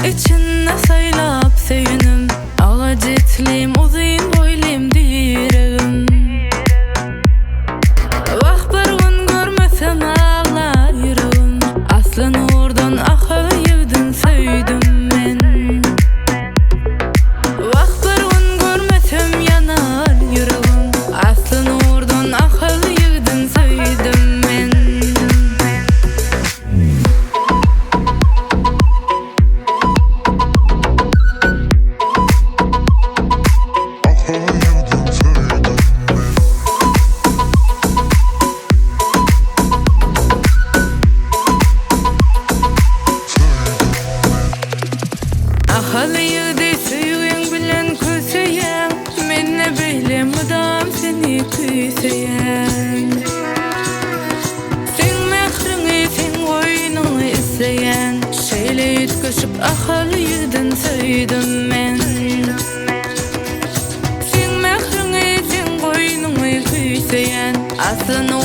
Içinde saýlap söýenim Agaç etlim uzyn boýlym diregim Wah bir gün görmesem aglar ýüregim Asly nurdan Ahal ýigdin söýdüm men Wah bir gün görmesem ýanar ýüregim Asly nurdan Ahal ýigdin söýdüm men. Ahal ýigdi söýgiň bilen köseýäň, Men-de beýle mydam seni küýseýän. Seň mähriňi, seň goýnuňy isleýän, Şeýle üýtgeşik Ahal ýigdin söýdüm men. Seň mähriňi, seň goýnuňy küýseýän, Asly.